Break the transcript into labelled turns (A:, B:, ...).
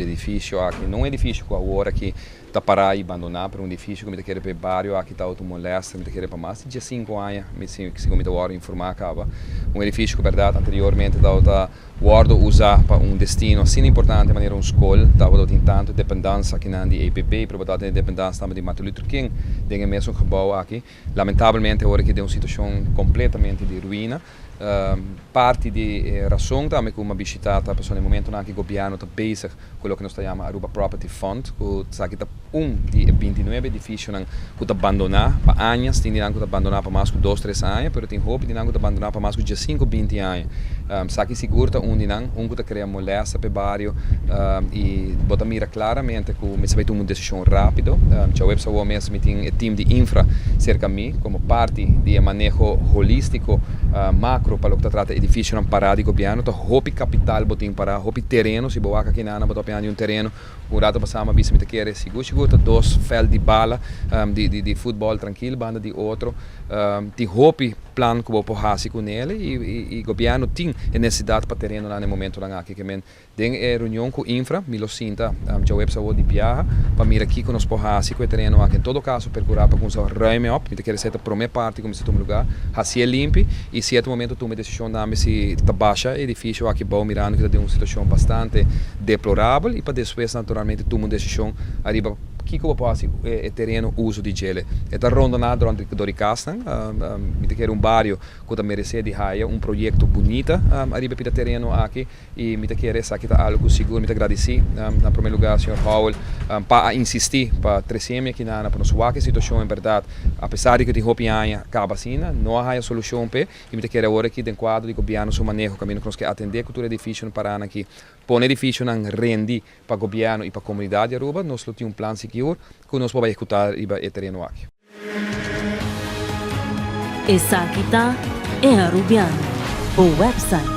A: Edifisio aki no un edifisio ku awor aki ta pará i bandoná, pero un edifisio ku mi ta kere pa e bario aki ta outo molèster, mi ta kere pa mas di diesinku aña, mi segun mi ta wòrdu informá kaba. Un edifisio ku bèrdat anteriormente tabata wòrdu usá pa un destino asina importante manera un skol, tabata tin tantu dependansa akinan di EPB, pero bo tabata tin dependansa tambe di Martin Luther King den e mesun gebou aki. Lamentablemente awor aki den un situashon kompletamente di ruina. Parti di e rason tambe ku mi a bishitá ta pasobra na e momentunan aki gobièrnu ta bezig ku loke nos ta yama Aruba Property Fund, ku esaki ta un di e 29 edifisionan ku ta bandoná pa añas. Tin di nan ku ta bandoná pa mas ku dos, tres aña, pero tin hopi di nan ku ta bandoná pa mas ku diesinku, 20 aña. Esaki sigur ta un di nan, un ku ta krea molèsta pa e bario i bo ta mira klaramente ku mester bai tuma un desishon rápido. Djaweps awor mes mi tin e tim di infra serka mi komo parti di e maneho holístiko makro pa loke ta trata edifisionan pará di gobièrnu. Ta hopi kapital bo tin pará, hopi tereno. Si bo wak aki nan bo ta opiná di un tereno. Un rato pasá mi a bisa mi ta kere sigur sigur ta dos vèlt di bala di futbòl trankil banda di otro. Tin hopi plan ku bo por hasi ku nel i gobièrnu tin e nesesidat pa terenonan na e momentonan aki. Ke men Den e reunion ku Infra, mi lo sinta djaweps awor di biaha pa mira kiko nos por hasi ku e tereno aki. En todo kaso, perkurá pa kumsa ruime op. Mi ta kere esei ta promé parti ku mester tuma lugá, hasié limpi i sierto momento tuma e desishon tambe si ta basha e edifisio aki bou mirando ku ta den un situashon bastante deplorabel i pa despues naturalmente tuma un desishon ariba kiko bo por hasi ku e tereno uso di djele. E ta rondoná dor di kasnan. Mi ta kere un bario ku ta meresé di haya un proyekto bunita ariba e pida tereno aki. I mi ta kere esaki ta algu ku sigur mi ta gradisí na promé lugá señor Howell pa a insistí pa trese mi aki nana pa nos wak e situashon en bèrdat apesar di ku tin hopi aña kaba asina no a haña solushon p'e i mi ta kere awor aki den kuadro di gobièrnu su maneho kaminda ku nos ke atendé ku tur edifisionan pará nan aki pone edifisionan rendi pa gobièrnu i pa komunidat di Aruba nos lo tin un plan sigur ku nos por bai ehekutá riba e tereno aki.
B: Esaki ta E Arubiano, bo website.